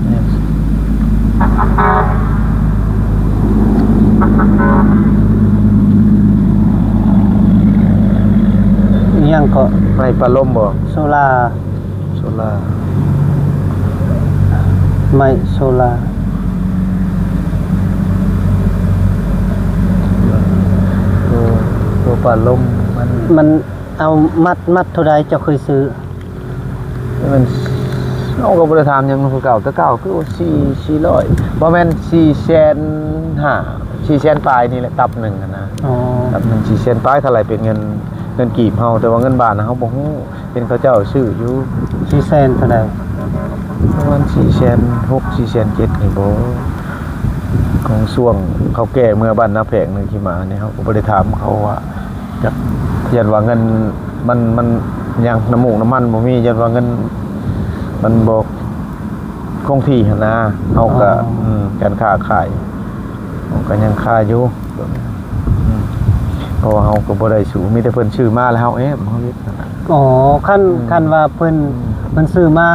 ແມ່ນ ອີ່ຫຍັງເກາະ? ໄມ້ປະລົມບໍ? ໂຊລາ. ໂຊລາ ໄມ້ໂຊລາ ໂຕ ໂຕປະລົມ ມັນ ມັນເອົາມັດ ມັດເທົ່າໃດເຈົ້າເຄີຍຊື້? ມັນ ເຮົາກໍບໍ່ໄດ້ຖາມຫຍັງນຳເຂົາເຈົ້າ ແຕ່ເກົ່າຄືວ່າສີ່ ສີ່ຮ້ອຍ ບໍ່ແມ່ນ ສີ່ແສນຫ້າ ສີ່ແສນປາຍນີ້ແຫຼະ ຕັບໜຶ່ງຫັ້ນນະ. ອໍ ຕັບໜຶ່ງ ສີ່ແສນປາຍ ຖ້າໄລ່ເປັນເງິນ ເງິນກີບເຮົາ ແຕ່ວ່າເງິນບາດນະ ເຮົາບໍ່ຮູ້. ເຫັນເຂົາເຈົ້າຊື້ຢູ່ ສີ່ແສນເທົ່າໃດ? ປະມານສີ່ແສນຫົກ ສີ່ແສນເຈັດນີ້ບໍ? ຂອງຊ່ວງເຂົາແກ່ເມືອບ້ານນາແພກໜຶ່ງທີ່ມານີ້ ເຮົາກໍບໍ່ໄດ້ຖາມເຂົາວ່າ ຢາກ ຢ້ານວ່າເງິນມັນ ມັນຫຍັງ ນ້ຳມູກນ້ຳມັນບໍ່ມີ ຢ້ານວ່າເງິນມັນບໍ່ຄົງທີ່ຫັ້ນນາ ເຮົາກໍ ອໍ ອືມ ການຄ້າຂາຍ ເຮົາກໍຍັງຄາຢູ່ ອືມ. ເພາະວ່າເຮົາກໍບໍ່ໄດ້ສູ້ ມີແຕ່ເພິ່ນຊື້ມາແລ້ວເຮົາແອມ ເຮົາເຮັດ. ອໍ ຄັນ ອືມ ຄັນວ່າເພິ່ນ ອືມ ເພິ່ນຊື້ມາ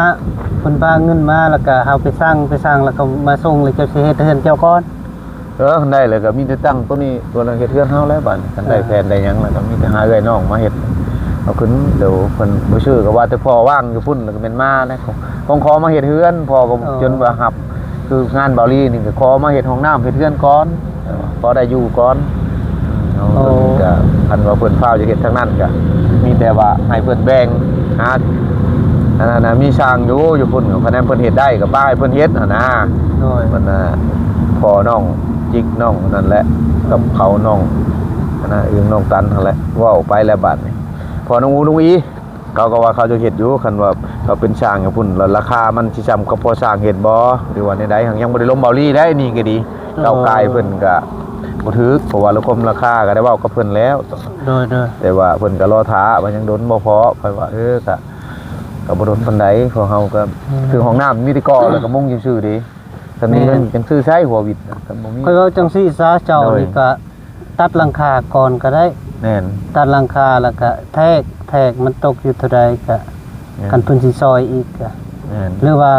ເພິ່ນພາເງິນມາ ແລ້ວກໍເຮົາໄປສັ່ງ ໄປສັ່ງ ແລ້ວກໍມາສົ່ງ ແລ້ວເຈົ້າຊິເຮັດເຮືອນເຈົ້າກ່ອນ? ເອີ ຄັນໄດ້ແລ້ວກໍມີແຕ່ຕັ້ງໂຕນີ້ ຕົວນັ້ນເຮັດເຮືອນເຮົາແລ້ວບາດນີ້. ຄັນໄດ້ ເອີ ແຜນໄດ້ຫຍັງແລ້ວກໍມີແຕ່ຫາເອື້ອຍນ້ອງມາເຮັດ ເອົາຂຶ້ນ. ດຽວເພິ່ນບໍ່ຊື້ກໍວ່າແຕ່ພໍ່ວ່າງຢູ່ພຸ້ນ ແລ້ວກໍແມ່ນມາແລ້ວ ຂອງຂໍມາເຮັດເຮືອນ. ພໍ່ກໍ ອໍ ຈົນວ່າຮັບ ຄືງານເບົາຫຼີນີ້ກໍຂໍມາເຮັດຫ້ອງນ້ຳເຮັດເຮືອນກ່ອນ ພໍໄດ້ຢູ່ກ່ອນ. ເຮົາ ໂຕອນນີ້ກໍ ຄັນວ່າເພິ່ນຟ້າວຈະເຮັດທາງນັ້ນ ກໍມີແຕ່ວ່າໃຫ້ເພິ່ນແບ່ງຫາ ອັນນັ້ນນະ ມີຊ່າງຢູ່ ຢູ່ພຸ້ນ ຄັນແມ່ນເພິ່ນເຮັດໄດ້ກໍປ້າໃຫ້ເພິ່ນເຮັດຫັ້ນນະ. ໂດຍ ເພິ່ນນະ ພໍ່ນ້ອງຈິກ ນ້ອງນັ້ນແຫຼະ ກັບເຂົາ ນ້ອງອັນນັ້ນ ອຶ່ງ ນ້ອງຕັນຫັ້ນແຫຼະ ເວົ້າໄປແລ້ວບາດນີ້. ພໍ່ນ້ອງອູ ນ້ອງອີ ເຂົາກໍວ່າເຂົາຈະເຮັດຢູ່ ຄັນວ່າເຂົາເປັນຊ່າງຢູ່ພຸ້ນ ລະລາຄາມັນຊິຊ່ຳກັບພໍ່ຊ່າງເຮັດບໍ່ ຫຼືວ່າແນວໃດ. ຍັງບໍ່ໄດ້ລົມເບົາຫຼີໄດ໋ ນີ້ກໍດີ. ເອີ ກ້າວກ່າຍເພິ່ນກໍບໍ່ຖືກ ເພາະວ່າລະຄົມລາຄາກໍໄດ້ເວົ້າກັບເພິ່ນແລ້ວ. ໂດຍໆ ແຕ່ວ່າເພິ່ນກໍລໍຖ້າວ່າຍັງດົນບໍ່ພໍ. ຂ້ອຍວ່າ ເອີ ກໍ ກໍບໍ່ດົນປານໃດ ພວກເຮົາກໍ ອືມ ຄືຫ້ອງນ້ຳມີແຕ່ກໍ່ ແລ້ວກໍມຸງຊື່ໆເດ້. ຄັນມີເງິນ ແມ່ນ ຈັ່ງຊື້ໃຊ້ຫົວວິດນະ ຄັນບໍ່ມີ. ຂ້ອຍເວົ້າຈັ່ງຊີ້ຊະ ເຈົ້າ ໂດຍ ນີ້ກະຕັດຫຼັງຄາກ່ອນກໍໄດ້. ແມ່ນ ຕັດຫຼັງຄາແລ້ວກະແທກ ແທກມັນຕົກຢູ່ເທົ່າໃດກະ ແມ່ນ ຄັນເພິ່ນຊິຊ່ອຍອີກກະ ແມ່ນ ຫຼືວ່າ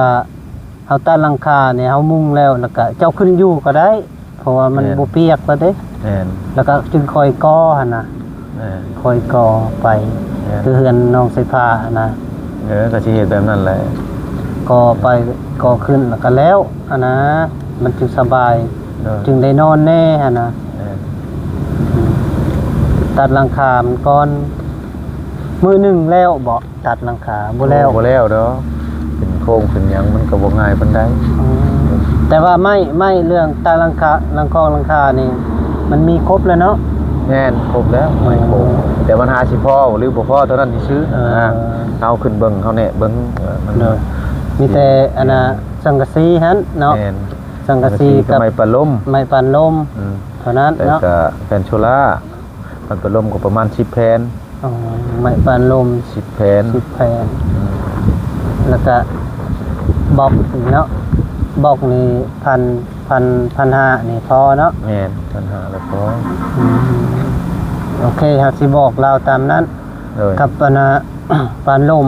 ເຮົາຕັດຫຼັງຄານີ້ ເຮົາມຸງແລ້ວ ແລ້ວກະເຈົ້າຂຶ້ນຢູ່ກໍໄດ້ ເພາະວ່າມັນ ແມ່ນ ບໍ່ປຽກແລ້ວເດ້. ແມ່ນ ແລ້ວກໍຈຶ່ງຄ່ອຍກໍ່ຫັ້ນນະ. ແມ່ນ ຄ່ອຍກໍ່ໄປ ແມ່ນ ຄືເຮືອນນ້ອງສາຍຟ້າຫັ້ນນະ. ເອີ ກໍຊິເຮັດແບບນັ້ນແຫຼະ ກໍ່ໄປ ກໍ່ຂຶ້ນ ແລ້ວກໍແລ້ວຫັ້ນນະ. ມັນຈຶ່ງສະບາຍ ໂດຍ ຈຶ່ງໄດ້ນອນແດ່ຫັ້ນນະ. ແມ່ນ ຕັດຫຼັງຄາມັນກ່ອນ. ມື້ໜຶ່ງແລ້ວບໍ່? ຕັດຫຼັງຄາບໍ່ແລ້ວ? ໂອ້ ບໍ່ແລ້ວດອກ ເປັນໂຄງເປັນຫຍັງມັນກໍບໍ່ງ່າຍປານໃດ. ອືມ ແຕ່ວ່າໄມ້ ໄມ້ເລື່ອງຕາຫຼັງຄາ ຫຼັງຄອກຫຼັງຄານີ້ ມັນມີຄົບແລ້ວເນາະ? ແມ່ນ ຄົບແລ້ວ ໄມ້ໂຄງ ແຕ່ບັນຫາຊິພໍຫຼືບໍ່ພໍເທົ່ານັ້ນຊື່ໆ. ເອີ ເຮົາຂຶ້ນເບິ່ງ ເຮົາແນະເບິ່ງ ເອີ ມັນ ໂດຍ ມີແຕ່ອັນນ່າ ແມ່ນ ສັງກະສີຫັ້ນເນາະ? ແມ່ນ ສັງກະສີ ສັງກະສີກັບ ກັບໄມ້ປານລົມ ໄມ້ປານລົມ ອືມ ເທົ່ານັ້ນເນາະ ແລ້ວກໍແຜ່ນໂຊລາ. ໄມ້ປານລົມກໍປະມານສິບແຜ່ນ. ອໍ ໄມ້ປານລົມ ສິບແຜ່ນ ສິບແຜ່ນ ອືມ ແລ້ວກະບລັອກອີກເນາະ? ບລັອກນີ້ພັນ ພັນ ພັນຫ້ານີ້ພໍເນາະ? ແມ່ນ ພັນຫ້າແລ້ວພໍ. ອືມ ໂອເຄ ເຮົາຊິບອກລາວຕາມນັ້ນ. ໂດຍ ກັບອັນນ່າ ປານລົມ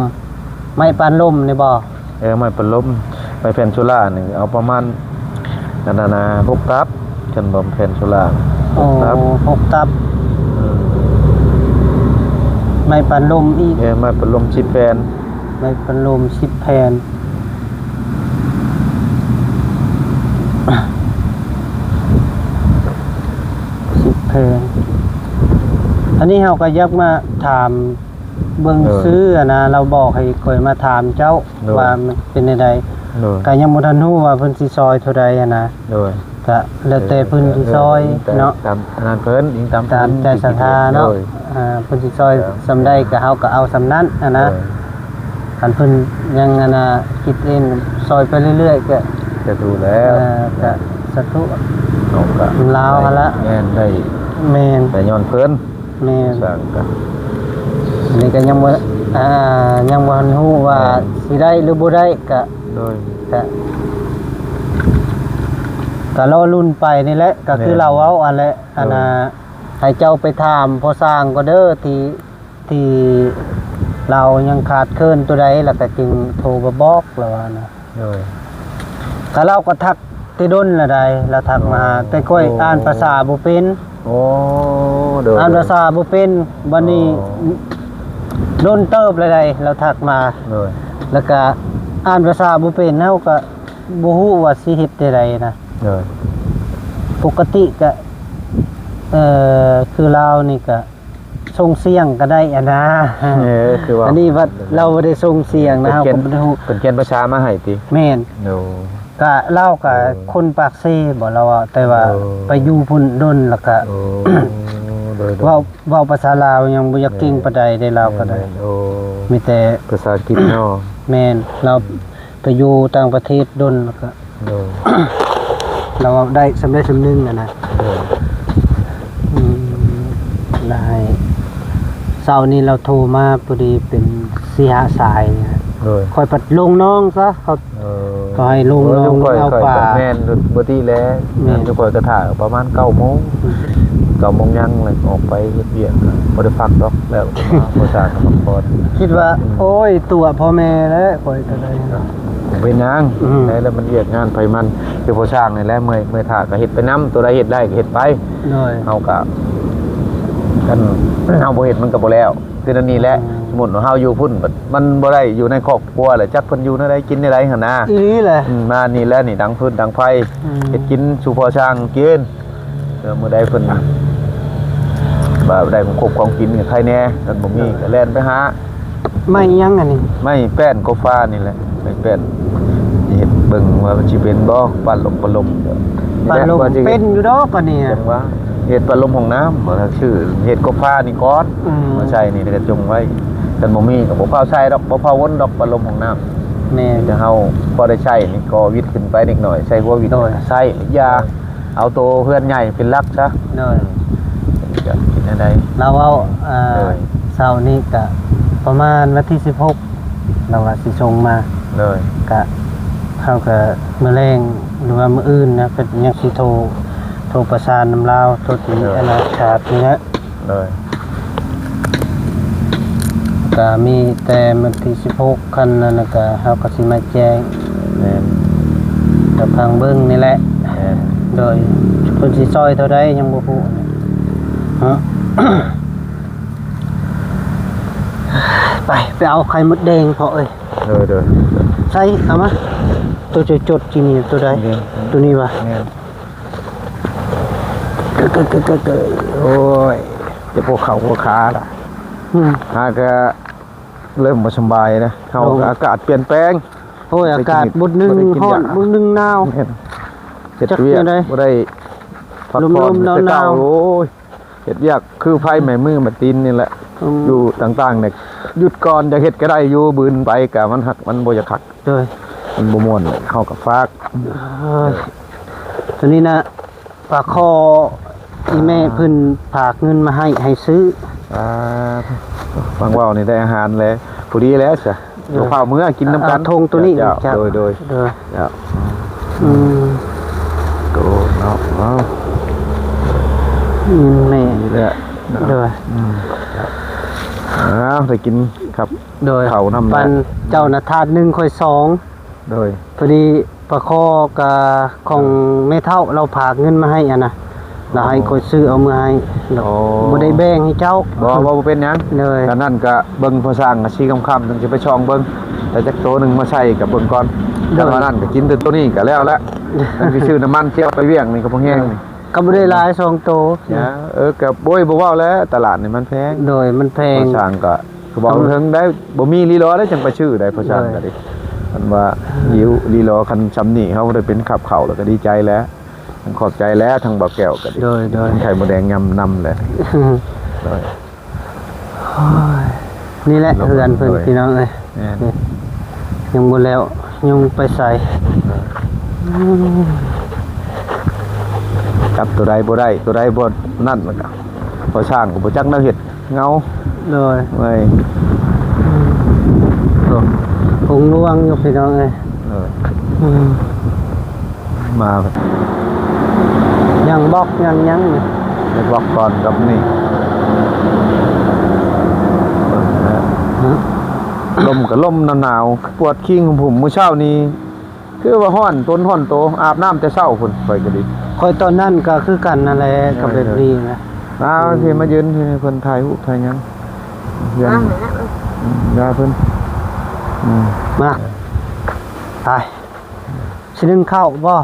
ໄມ້ປານລົມນີ້ບໍ່? ເອີ ໄມ້ປານລົມ ໄມ້ແຜ່ນໂຊລານີ້ເອົາປະມານ ອັນນັ້ນນະ ຫົກຕັບ ຄັນບໍ່ແຜ່ນໂຊລາ ຫົກຕັບ. ໂອ້ ຫົກຕັບ. ອືມ ໄມ້ປານລົມອີກ. ເອີ ໄມ້ປານລົມສິບແຜ່ນ. ໄມ້ປານລົມສິບແຜ່ນ ສິບແຜ່ນ. ອັນນີ້ເຮົາກໍຢາກມາຖາມ ເບິ່ງ ໂດຍ ຊື່ຫັ້ນນະ ລາວບອກໃຫ້ຂ້ອຍມາຖາມເຈົ້າ ໂດຍ ວ່າມັນເປັນແນວໃດ. ໂດຍ ກໍຍັງບໍ່ທັນຮູ້ວ່າເພິ່ນຊິຊ່ອຍເທົ່າໃດຫັ້ນນະ. ໂດຍ ກໍແລ້ວແຕ່ເພິ່ນຊິຊ່ອຍເນາະ ຕາມອັນນັ້ນເພິ່ນ ອີງຕາມ ຕາມໃຈສັດທາເນາະ. ໂດຍ ອ່າ ເພິ່ນຊິຊ່ອຍ ໂດຍ ສ່ຳໃດກໍເຮົາກໍເອົາສ່ຳນັ້ນຫັ້ນນະ. ໂດຍ ຄັນເພິ່ນຍັງອັນນ່າຄິດເອງຊ່ອຍໄປເລື້ອຍໆ ກໍ ກໍຖືກແລ້ວ. ເອີ ກໍສາທຸ ເຮົາກໍນຳລາວຫັ້ນລະ. ແມ່ນ ໄດ້ ແມ່ນ ໄດ້ຍ້ອນເພິ່ນ. ແມ່ນ ສ້າງກັນ ອັນນີ້ກໍຍັງບໍ່ ອ່າ ຍັງບໍ່ທັນຮູ້ວ່າ ແມ່ນ ຊິໄດ້ຫຼືບໍ່ໄດ້ ກະ ໂດຍ ກະ ກະລໍລຸ້ນໄປນີ້ແຫຼະ ກໍຄື ແມ່ນ ລາວເວົ້າຫັ້ນແຫຼະ. ໂດຍ ອັນນ່າ ໃຫ້ເຈົ້າໄປຖາມພໍ່ຊ່າງກໍເດີ ທີ່ ທີ່ລາວຍັງຂາດເຂີນໂຕໃດ ແລ້ວກໍຈຶ່ງໂທມາບອກ ລາວວ່ານະ. ໂດຍ ກະລາວກໍທັກແຕ່ດົນລະໃດ໋ ລາວທັກມາຫາ. ໂອ້ ແຕ່ຂ້ອຍ ໂອ້ ອ່ານພາສາບໍ່ເປັນ. ໂອ້ ໂດຍ ອ່ານພາສາບໍ່ເປັນ. ບັດນີ້ ອໍ ດົນເຕີບລະໃດ໋ ລາວທັກມາ. ໂດຍ ແລ້ວກະອ່ານພາສາບໍ່ເປັນ ເຮົາກະບໍ່ຮູ້ວ່າຊິເຮັດແນວໃດນະ. ໂດຍ ປົກກະຕິກະ ເອີ ຄືລາວນີ້ກະ ສົ່ງສຽງກໍໄດ້ຫັ້ນນະ. ເອີ ຄືວ່າ ອັນນີ້ວ່າລາວບໍ່ໄດ້ສົ່ງສຽງນະ ເຮົາກໍບໍ່ໄດ້ຮູ້. ເພິ່ນຂຽນພາສາມາໃຫ້ຕິ? ແມ່ນ. ໂອ້ ກະລາວກະ ໂອ້ ຄົນປາກເຊບໍ່ ລາວວ່າ ແຕ່ວ່າ ໂອ້ ໄປຢູ່ພຸ້ນດົນ ແລ້ວກະ ໂອ້ ໂດຍ ໂດຍ ເວົ້າ ເວົ້າພາສາລາວຍັງບໍ່ຢາກເກັ່ງປານໃດເດ້ ລາວກໍໄດ້. ແມ່ນ ໂອ້ ມີແຕ່ພາສາອັງກິດເນາະ. ແມ່ນ ລາວ ໄປຢູ່ຕ່າງປະເທດດົນ ແລ້ວກໍ ໂດຍ ລາວເວົ້າໄດ້ສ່ຳໃດສ່ຳໜຶ່ງຫັ້ນນະ. ໂດຍ ອືມ ລະໃຫ້ ເຊົ້ານີ້ລາວໂທມາພໍດີເປັນສີ່ຫ້າສາຍນະ. ໂດຍ ຂ້ອຍພັດລົງນອນຊະ ເຂົາ ເອີ ເຂົາໃຫ້ລົງນອນ ໂອ້ຍ ເອົາປາ. ແມ່ນ ປົກກະຕິແຫຼະ. ແມ່ນ ທຸກຄົນກໍຖ້າປະມານເກົ້າໂມງ. ອືມ ເກົ້າໂມງຍັງ ແລ້ວອອກໄປເຮັດວຽກ ບໍ່ໄດ້ພັກດອກ ແລ້ວມາພໍສ້າງກໍພັກຜ່ອນ. ຄິດວ່າ ອືມ ໂອ້ຍ ຕົວະພໍ່ແມ່ແລ້ວ ຂ້ອຍກໍໄດ້ ບໍ່ເປັນຫຍັງ ອືມ ໄດ້ແລ້ວ ມັນວຽກງານໃຜມັນ ຄືພໍສ້າງນີ້ແຫຼະ ເມື່ອຍ ເມື່ອຍຖ້າກໍເຮັດໄປນຳ ຕົວໃດເຮັດໄດ້ກໍເຮັດໄປ. ໂດຍ ເຮົາກໍ ຄັນເຮົາບໍ່ເຮັດມັນກໍບໍ່ແລ້ວ ຄືແນວນີ້ແຫຼະ. ອືມ ສົມມຸດວ່າເຮົາຢູ່ພຸ້ນ ມັນບໍ່ໄດ້ຢູ່ໃນຄອບຄົວແຫຼະ ຈັກເພິ່ນຢູ່ແນວໃດ ກິນແນວໃດຫັ້ນນາ. ອີ່ຫຼີແຫຼະ ອືມ ມານີ້ແຫຼະ ນີ້ດັງຟືນດັງໄຟ ອືມ ເຮັດກິນສູ່ພໍ່ຊ່າງກິນ. ເອີ ມື້ໃດເພິ່ນວ່າໄດ້ຂອງຄົບຂອງກິນກໍໃຄແດ່ ຄັນບໍ່ມີກໍແລ່ນໄປຫາ ໄມ້ຫຍັງອັນນີ້? ໄມ້ແປ້ນກໍຟ້ານີ້ແຫຼະ ໄມ້ແປ້ນ ເຮັດເບິ່ງວ່າມັນຊິເປັນບໍ່ ປັດລົມ ປັດລົມ ປັດລົມ ວ່າຊິເປັນຢູ່ດອກອັນນີ້ ຈັ່ງວ່າເຮັດປັດລົມຫ້ອງນ້ຳ ບໍ່ ຊື້ເຮັດກໍຟ້ານີ້ກ່ອນ ອືມ ມາໃສ່ນີ້ ແລ້ວກໍຈົ່ງໄວ້ ຄັນບໍ່ມີກໍບໍ່ຟ້າວໃສ່ດອກ ບໍ່ຟ້າວວົນດອກ ປັດລົມຫ້ອງນ້ຳ. ແມ່ນ ແຕ່ເຮົາພໍໄດ້ໃຊ້ນີ້ ກໍວິດຂຶ້ນໄປເລັກນ້ອຍ ໃສ່ຫົວວິດ ໂດຍ ໃຊ້ຢາ ເອົາໂຕເຮືອນໃຫຍ່ເປັນຫຼັກຊະ. ໂດຍ ເປັນແນວໃດ ລາວເວົ້າ ອ່າ ໂດຍ ເຊົ້ານີ້ກະປະມານວັນທີສິບຫົກ ລາວວ່າຊິສົ່ງມາ. ໂດຍ ກະ ເຮົາກະມື້ແລງ ຫຼືວ່າມື້ອື່ນນະ ກໍຍັງຊິໂທ ໂທປະສານນຳລາວ ໂທທີ່ ໂດຍ ອານາຊາດນີ້ແຫຼະ. ໂດຍ ກະມີແຕ່ວັນທີສິບຫົກ ຄັນນັ້ນນະ ກະເຮົາກໍຊິມາແຈ້ງ. ແມ່ນ ກະຟັງເບິ່ງນີ້ແຫຼະ. ແມ່ນ ໂດຍ ເພິ່ນຊິຊ່ອຍເທົ່າໃດຍັງບໍ່ຮູ້ເນາະ. ໄປ ໄປເອົາໄຂ່ມົດແດງພໍ່ເອີຍ. ໂດຍ ໂດຍ ໃສ່ ເອົາມາ ໂຕຈົດໆ ຈີ່ນີ້ ໂຕໃດ? ໂຕນີ້ຫວາ? ແມ່ນ ໂອ້ຍ ເຈັບຫົວເຂົ່າຫົວຂາລະ. ອືມ ຫາກະເລີ່ມບໍ່ສະບາຍນະ ເຮົາ ໂດຍ ອາກາດປ່ຽນແປງ. ໂອ້ຍ ອາກາດບຸດໜຶ່ງຮ້ອນ ບຸດໜຶ່ງໜາວ. ແມ່ນ ເຮັດວຽກບໍ່ໄດ້ພັກຜ່ອນ ແຕ່ເກົ່າ ໂອ້ຍ ເຮັດວຽກຄືໄຟໄໝ້ມືໄໝ້ຕີນນີ້ແຫຼະ. ອືມ ຢູ່ຕ່າງໆນີ້ ຢຸດກ່ອນ ຢາກເຮັດກໍໄດ້ຢູ່ ບືນໄປກໍມັນຮັກ ມັນບໍ່ຢາກຄັກ. ໂດຍ ມັນບໍ່ມ່ວນ ເຮົາກໍຝາກ. ໂດຍ ໂຕນີ້ນະ ປາຄໍ່ ອີ່ແມ່ເພິ່ນຝາກເງິນມາໃຫ້ ໃຫ້ຊື້. ອ່າ ຟັງເວົ້ານີ້ໄດ້ອາຫານແລ້ວ ພໍດີແລ້ວຊະ. ໂດຍ ບໍ່ພາເມືອກິນນຳກັນ ເອົາຖົງໂຕນີ້. ເຈົ້າ ເຈົ້າ ໂດຍ ໂດຍ ໂດຍ ເຈົ້າ. ອືມ ໂຕເນາະ ເອົາ ອືມ ແມ່ ນີ້ແຫຼະ ໂດຍ ອືມ ເອົາ ໄດ້ກິນຄັບ ໂດຍ ເຂົ້ານຳ ປັນເຈົ້ານະຖາດໜຶ່ງ ຂ້ອຍສອງ. ໂດຍ ພໍດີປາຄໍ່ກະຂອງແມ່ເຖົ້າລາວຝາກເງິນມາໃຫ້ຫັ້ນນະ ລາວໃຫ້ຂ້ອຍຊື້ເອົາເມືອໃຫ້. ອໍ ບໍ່ໄດ້ແບ່ງໃຫ້ເຈົ້າ. ບໍ່ ບໍ່ ບໍ່ເປັນຫຍັງ. ໂດຍ ກະນັ້ນກະເບິ່ງພໍສ້າງ ກະຊິຄ່ຳໆ ຈັ່ງຊິໄປສ່ອງເບິ່ງ ແຕ່ຈັກໂຕໜຶ່ງມາໃສ່ກະເບິ່ງກ່ອນ. ໂດຍ ຄັນວ່ານັ້ນກະກິນແຕ່ໂຕນີ້ກະແລ້ວແຫຼະ. ຄັນຊິຊື້ນ້ຳມັນ ຊິເອົາໄປວຽງນີ້ກະບໍ່ແຮງນີ້ ກະບໍ່ໄດ້ຫຼາຍ ສອງໂຕ. ເອີ ກະ ໂອ້ຍ ບໍ່ເວົ້າແຫຼະ ຕະຫຼາດນີ້ມັນແພງ. ໂດຍ ມັນແພງ ພໍສ້າງກະ ຄືເວົ້າເຖິງໄດ້ ບໍ່ມີລີລໍໄດ້ຈັ່ງໄປຊື້ໄດ້ ພໍ່ຊ່າງກໍດີ. ໂດຍ ຄັນວ່າ ອືມ ຫິວລີລໍ ຄັນຊ່ຳນີ້ເຮົາໄດ້ເປັນຄັບເຂົ້າແລ້ວກໍດີໃຈແລ້ວ. ທັງຂອບໃຈແລ້ວ ທັງບ່າວແກ້ວກໍດີ. ໂດຍ ໂດຍ ໄຂ່ມົດແດງຍຳນຳແຫຼະ. ໂດຍ ໂອ້ຍ ນີ້ແຫຼະ ໂດຍ ເຮືອນເພິ່ນ ໂດຍ ພີ່ນ້ອງເອີຍ. ແມ່ນ ຍັງບໍ່ແລ້ວ ຍັງໄປໃສ. ໂດຍ ອືມ ຈັບໂຕໃດບໍ່ໄດ້ ໂຕໃດບໍ່ນັ້ນ ແລ້ວກໍພໍ່ຊ່າງກໍບໍ່ຈັກແນວເຮັດ. ເງົາ. ໂດຍ ເມື່ອຍ. ອືມ ໂອ້ ຄົງລວງຢູ່ພີ່ນ້ອງເອີຍ. ເອີ ອືມ ມາ ຍັງບອກຍັງຫຍັງນີ້ ໄດ້ບອກກ່ອນກັບນີ້. ເບິ່ງນະ ຮະ ລົມກໍລົມໜາວໆ ປວດຄີງຫຸ້ມໆ ມື້ເຊົ້ານີ້ ຄືວ່າຮ້ອນຕົນຮ້ອນໂຕ ອາບນ້ຳແຕ່ເຊົ້າພຸ້ນ ຂ້ອຍກໍດີ. ຂ້ອຍຕອນນັ້ນກໍຄືກັນນັ້ນແຫຼະ ເອີ ກັບແບບນີ້ນະ. ມາ ອືມ ພີ່ ມາຢືນ ພີ່ ເພິ່ນຖ່າຍຮູບຖ່າຍຫຍັງ ເພື່ອນ ອືມ ຍາເພິ່ນ. ອືມ ມາ ໄປ ຊິໜຶ້ງເຂົ້າບໍ່?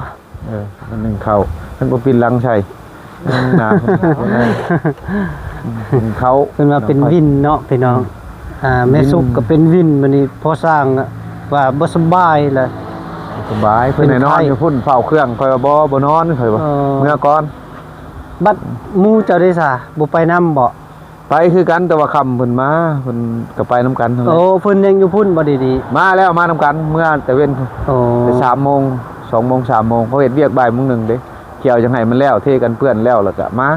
ເອີ ໜຶ້ງເຂົ້າ ມັນບໍ່ປິ່ນຫຼັງໃສ່. ໜາວ ເພິ່ນວ່າເປັນວິນເນາະພີ່ນ້ອງ. ອືມ ອ່າ ແມ່ສຸກກໍເປັນວິນ ບັດນີ້ພໍ່ຊ່າງວ່າບໍ່ສະບາຍລະ ບໍ່ສະບາຍ ເພິ່ນໃຫ້ນອນຢູ່ພຸ້ນເຝົ້າເຄື່ອງ. ຂ້ອຍວ່າບໍ່ ບໍ່ນອນ ຂ້ອຍວ່າ ເອີ ເມືອກ່ອນ. ບັດໝູ່ເຈົ້າເດຊະ ບໍ່ໄປນຳບໍ່? ໄປຄືກັນ ແຕ່ວ່າຄ່ຳເພິ່ນມາ ເພິ່ນກໍໄປນຳກັນຫັ້ນແຫຼະ. ໂອ້ ເພິ່ນຍັງຢູ່ພຸ້ນບໍ່? ດຽວນີ້ມາແລ້ວ ມານຳກັນ ເມືອແຕ່ເວັນ. ໂອ້ ໄປສາມໂມງ ສອງໂມງ ສາມໂມງ ເຂົາເຮັດວຽກບ່າຍໂມງໜຶ່ງເດ້. ກ່ຽວຈັ່ງໃຫ້ມັນແລ້ວ ເທກັນເປື້ອນແລ້ວ ແລ້ວກະມາ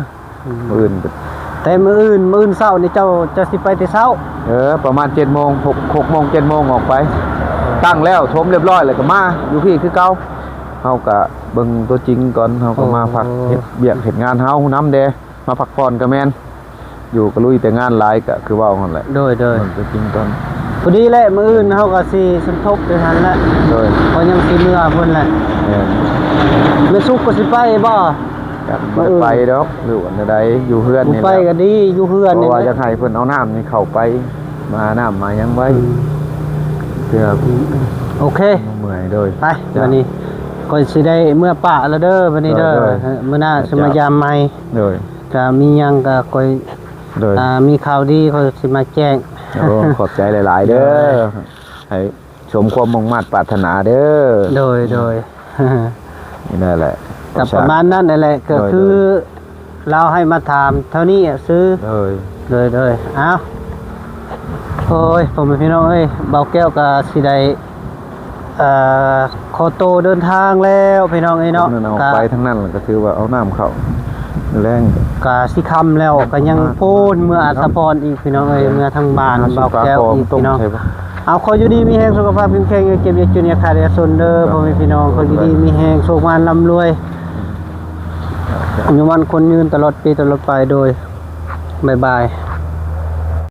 ອືມ ມື້ອື່ນ. ແຕ່ມື້ອື່ນ ມື້ອື່ນເຊົ້ານີ້ເຈົ້າ ເຈົ້າຊິໄປແຕ່ເຊົ້າ? ເອີ ປະມານເຈັດໂມງ ຫົກ ຫົກໂມງ ເຈັດໂມງອອກໄປ ຕັ້ງແລ້ວ ຖົມລຽບຮ້ອຍ ແລ້ວກະມາຢູ່ພີ້ຄືເກົ່າ. ເຮົາກະເບິ່ງຕົວຈິງກ່ອນ ເຮົາກະມາ ໂອ້ ພັກເຮັດວຽກເຮັດງານເຮົານຳແດ່. ມາພັກຜ່ອນກໍແມ່ນ ຢູ່ກໍລຸຍແຕ່ງານຫຼາຍ ກໍຄືເວົ້າຫັ້ນແຫຼະ. ໂດຍ ໂດຍ ມັນກໍຈິງຕອນ ພໍດີແຫຼະ ມື້ອື່ນເຮົາກໍຊິສົມທົບຢູ່ຫັ້ນແຫຼະ. ໂດຍ ເພາະຍັງຊິເມືອພຸ້ນແຫຼະ. ແມ່ນ ແມ່ສຸກກໍຊິໄປບໍ່? ຈັກ ບໍ່ໄດ້ໄປດອກ ຫຼືວ່າແນວໃດ ຢູ່ເຮືອນນີ້ແຫຼະ. ບໍ່ໄປກໍດີ ຢູ່ເຮືອນນີ້ແຫຼະ ເພາະວ່າຢາກໃຫ້ເພິ່ນເອົານ້ຳນີ້ເຂົ້າໄປ ມານ້ຳມາຫຍັງໄວ້ ອືມ ເພື່ອ ໂອເຄ ເມື່ອຍ. ໂດຍ ໄປ ຈ້ະ ບັດນີ້ຂ້ອຍຊິໄດ້ເມືອປະແລ້ວເດີ ບັດນີ້ເດີ. ໂດຍ ໂດຍ ເອີ ມື້ໜ້າຊິມາຢາມໃໝ່. ໂດຍ ຖ້າມີຫຍັງກໍຂ້ອຍ ໂດຍ ຖ້າມີຂ່າວດີຂ້ອຍຊິມາແຈ້ງ. ໂອ້ ຂອບໃຈຫຼາຍໆເດີ ໂດຍ ໃຫ້ສົມຄວາມມຸ່ງມາດປາດຖະໜາເດີ. ໂດຍ ໂດຍ ນີ້ແຫຼະ ກໍປະມານນັ້ນແຫຼະ ກໍຄື ໂດຍ ໂດຍ ລາວໃຫ້ມາຖາມເທົ່ານີ້ຊື່. ໂດຍ ໂດຍ ໂດຍ ອ້າວ ໂອ້ຍ ພໍ່ແມ່ພີ່ນ້ອງເອີຍ ບ່າວແກ້ວກໍຊິໄດ້ ເອີ ຂໍໂຕເດີນທາງແລ້ວພີ່ນ້ອງເອີຍເນາະ. ເອົາໄປທາງນັ້ນກໍຖືວ່າເອົານ້ຳເຂົ້າແລງ ກະຊິຄ່ຳແລ້ວ ກະຍັງໂພນເມືອອາດສະພອນອີກພີ່ນ້ອງເອີຍ ເມືອທາງບ້ານບ່າວແກ້ວອີກພີ່ນ້ອງ. ເອົາ ຂໍຢູ່ດີມີແຮງ ສຸຂະພາບເຂັ້ມແຂງ ຢ່າເຈັບຢ່າຈົນ ຢ່າຂາດຢ່າຈົນເດີພໍ່ແມ່ພີ່ນ້ອງ. ຂໍຢູ່ດີມີແຮງ ໂຊກໝານລ່ຳລວຍ ອາຍຸໝັ້ນຂວັນຍືນ ຕະຫຼອດປີຕະຫຼອດໄປ. ໂດຍ ບາຍບາຍ.